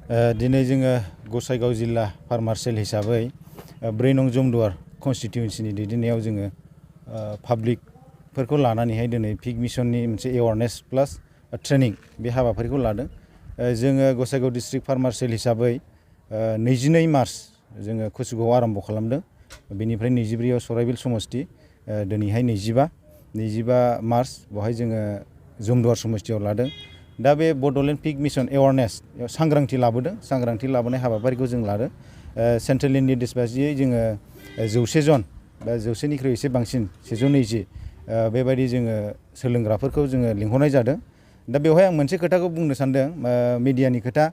दिनै जोङो गसाइगाव जिल्ला फार्मार सेल हिसाबै 4 नं जमदुवार कन्स्टिटिउन्सिनि दैदेननायाव जोङो पाब्लिकफोरखौ लानानैहाय दिनै पिक मिशननि मोनसे एवारनेस प्लास ट्रेनिं बे हाबाफारिखौ लादों। जोङो गसाइगाव डिस्ट्रिक्ट फार्मार सेल हिसाबै 22 मार्च जोङो कुसुगाव आरम्भ खालामदों। बेनिफ्राय 24आव सराइबिल समस्ति, दिनैहाय 25 मार्च बेवहाय जोङो जमदुवार समस्तियाव लादों। दा बे बड'ल पिक मिशन एवारनेस सांग्रांथि लाबोदों। सांग्रांथि लाबोनाय हाबाफारिखौ जों लादों। सेन्ट्रेलनि निर्देश बायदियै जोङो 100 जन बा 100निख्रुइ एसे बांसिन 120 बेबायदि जोङो सोलोंग्राफोरखौ जोङो लिंहरनाय जादों। दा बेवहाय आं मोनसे खोथाखौ बुंनो सानदों, मिडियानि खोथा।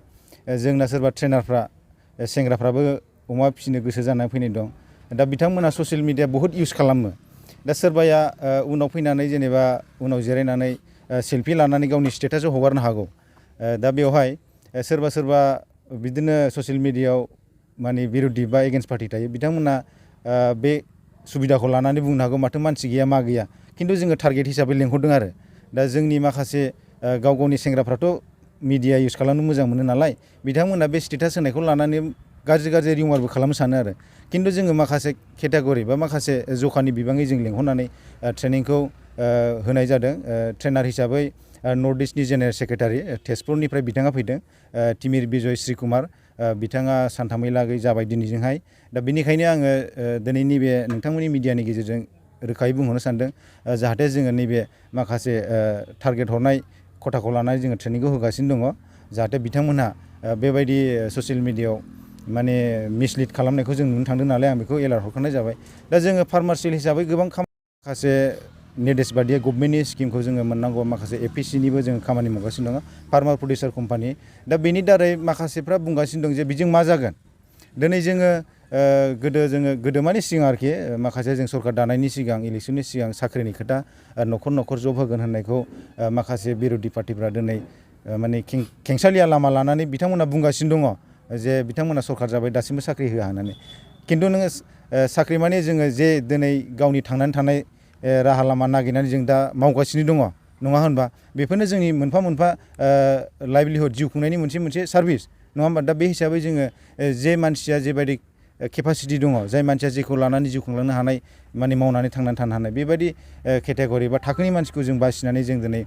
जोंना सोरबा ट्रेनारफ्रा सेंग्राफ्राबो अमा फिसिनो गोसो जानानै फैनाय दं। दा बिथांमोना ससियेल मिडिया बहुत इउज खालामो। दा सोरबाया उनाव फैनानै जेनेबा उनाव जिरायनानै सेल्फि लानानै गावनि स्टेटासआव हगारनो हागौ। दा बेवहाय सोरबा बिदिनो ससियेल मिडियायाव माने बिरोधि बा एगेन्स्ट पार्टि थायो। बिथांमोना बे सुबिदाखौ लानानै बुंनो हागौ माथो मानसि गैया मा गैया, खिन्थु जोङो टारगेट हिसाबै लेंहरदों आरो। दा जोंनि माखासे गावनि सेंग्राफ्राथ' मिडिया इउज खालामनो मोजां मोनो नालाय, बिथांमोना बे स्टेटास होनायखौ लानानै गाज्रि रिउमारबो खालामनो सानो आरो। खिन्थु जोङो माखासे केटेगरि बा माखासे जखानि बिबाङै जों लेंहरनानै ट्रेनिंखौ होनाय जादों। ट्रेनार हिसाबै नर्थ इस्टनि जेनेरेल सेक्रेटारि तेजपुरनिफ्राय बिथाङा फैदों, तिमिर बिजय श्री कुमार। बिथाङा सानथामैलागै जाबाय दिनैजोंहाय। दा बेनिखायनो आङो दिनै नैबे नोंथांमोननि मिडियानि गेजेरजों रोखायै बुंहरनो सानदों, जाहाथे जोङो नैबे माखासे टारगेट हरनाय खथाखौ लानानै जोङो ट्रेनिंखौ होगासिनो दङ। जाहाथे बिथांमोनहा बेबायदि ससियेल मिडियायाव माने मिसलिड खालामनायखौ जों नुनो थांदों नालाय, आं बेखौ एलार्ट हरखानाय जाबाय। दा जोङो फार्मार सेल हिसाबै गोबां माखासे निर्देश बादियै गभर्नमेन्टनि स्किमखौ जोङो मोननांगौ, माखासे एपिसिनिबो जोङो खामानि मावगासिनो दङ, फार्मार प्रडिउसार कम्पानि। दा बेनि दारै माखासेफ्रा बुंगासिनो दं जे बेजों मा जागोन। दिनै जोङो गोदो माने सिगां आरोखि, माखासे जों सरकार दानायनि सिगां इलेक्सननि सिगां साख्रिनि खोथा, न'खर जब होगोन होननायखौ माखासे बिरोधि पार्टिफ्रा दिनै माने खेंसालिया लामा लानानै बिथांमोना बुंगासिनो दङ जे बिथांमोना सरकार जाबाय दासिमबो साख्रि होआ होननानै। खिन्थु नोङो साख्रि माने जोङो जे दिनै गावनि थांनानै थानाय राहा लामा नागिरनानै जों दा मावगासिनो दङ, नङा होनबा? बेफोरनो जोंनि मोनफा लाइभलिहुड, जिउ खुंनायनि मोनसे सार्भिस, नङा होनबा? दा बे हिसाबै जोङो जे मानसिया जेबायदि केपासिटि दङ, जाय मानसिया जेखौ लानानै जिउ खुंलांनो हानाय, माने मावनानै थांनानै थानो हानाय, बेबायदि केटेगरि बा थाखोनि मानसिखौ जों बासिनानै जों दिनै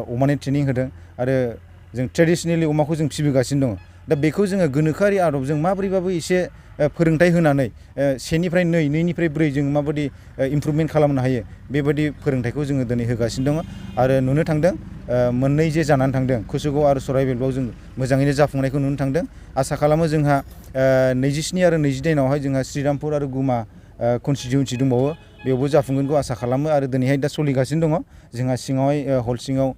अमानि ट्रेनिं होदों। आरो जों ट्रेडिसनेलि अमाखौ जों फिसिबोगासिनो दङ। दा बेखौ जोङो गोनोखोआरि आदबजों माबोरैबाबो एसे फोरोंथाइ होनानै 1निफ्राय 2, 2निफ्राय 4 जों माबायदि इमप्रुभमेन्ट खालामनो हायो, बेबायदि फोरोंथाइखौ जोङो दिनै होगासिनो दङ। आरो नुनो थांदों मोननै जे जानानै थांदों, कुसुगाव आरो सराइबिलाव जों मोजाङैनो जाफुंनायखौ नुनो थांदों। आसा खालामो जोंहा 27 आरो 28आवहाय जोंहा श्रीरामपुर आरो गुमा कन्स्टिटिउन्सि दंबावो, बेयावबो जाफुंगोनखौ आसा खालामो। आरो दिनैहाय दा सोलिगासिनो दङ जोंहा सिङावहाय हल सिङाव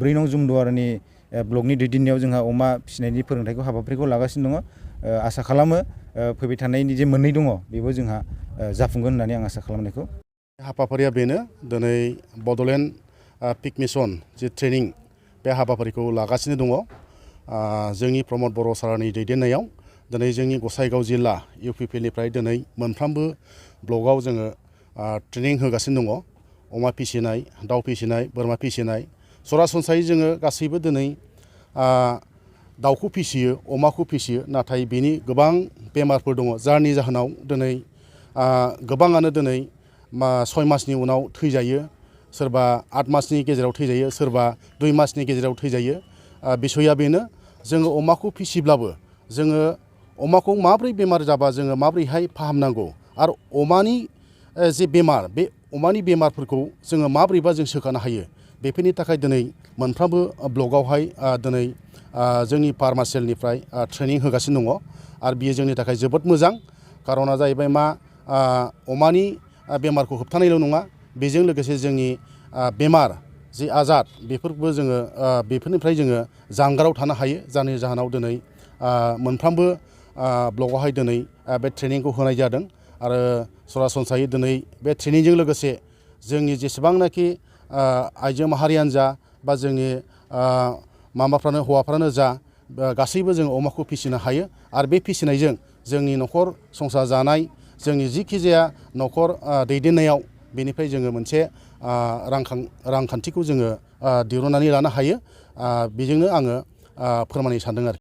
4 नं जमदुवारनि ब्लकनि दैदेननायाव जोंहा अमा फिसिनायनि फोरोंथाइखौ हाबाफारिखौ लागासिनो दङ। आसा खालामो फैबाय थानायनि जे मोननै दङ बेबो जोंहा जाफुंगोन होननानै आं आसा खालामनायखौ। हाबाफारिया बेनो, दिनै बड'लेण्ड पिक मिशन जि ट्रेनिं, बे हाबाफारिखौ लागासिनो दङ। जोंनि प्रमद बर' सारनि दैदेननायाव दिनै जोंनि गसाइगाव जिल्ला इउ.प निफ्राय दिनै मोनफ्रोमबो ब्लकआव जोङो ट्रेनिं होगासिनो दङ। अमा फिसिनाय, दाउ फिसिनाय, बोरमा फिसिनाय। सरासनस्रायै जोङो गासैबो दिनै दाउखौ फिसियो, अमाखौ फिसियो, नाथाय बेनि गोबां बेमारफोर दङ, जायनि जाहोनाव दिनै गोबाङानो दिनै 6 मासनि उनाव थैजायो, सोरबा 8 मासनि गेजेराव थैजायो, सोरबा 2 मासनि गेजेराव थैजायो। बिसयआ बेनो, जोङो अमाखौ फिसिब्लाबो जोङो अमाखौ माब्रै बेमार जाबा जोङो माब्रैहाय फाहामनांगौ, आरो अमानि जे बेमार, बे अमानि बेमारफोरखौ जोङो माब्रैबा जों सोखानो हायो, बेफोरनि थाखाय दिनै मोनफ्रोमबो ब्लकआवहाय दिनै जोंनि फार्मार सेलनिफ्राय ट्रेनिं होगासिनो दङ। आरो बियो जोंनि थाखाय जोबोद मोजां। कारना जाहैबाय मा, अमानि बेमारखौ होबथानायल' नङा, बेजों लोगोसे जोंनि बेमार जि आजार, बेफोरबो जोङो बेफोरनिफ्राय जोङो जानगाराव थानो हायो। जायनि जाहोनाव दिनै मोनफ्रोमबो ब्लकआवहाय दिनै बे ट्रेनिंखौ होनाय जादों। आरो सरासनस्रायै दिनै बे ट्रेनिंजों लोगोसे जोंनि जेसेबांनाखि आइजो माहारियानो जा बा जोंनि माबाफ्रानो हौवाफ्रानो जा, गासैबो जों अमाखौ फिसिनो हायो। आरो बे फिसिनायजों जोंनि न'खर संसार जानाय, जोंनि जिखि जाया न'खर दैदेननायाव, बेनिफ्राय जोङो मोनसे रांखान्थिखौ जोङो दिहुननानै लानो हायो। बेजोंनो आङो फोरमायनो सानदों आरो।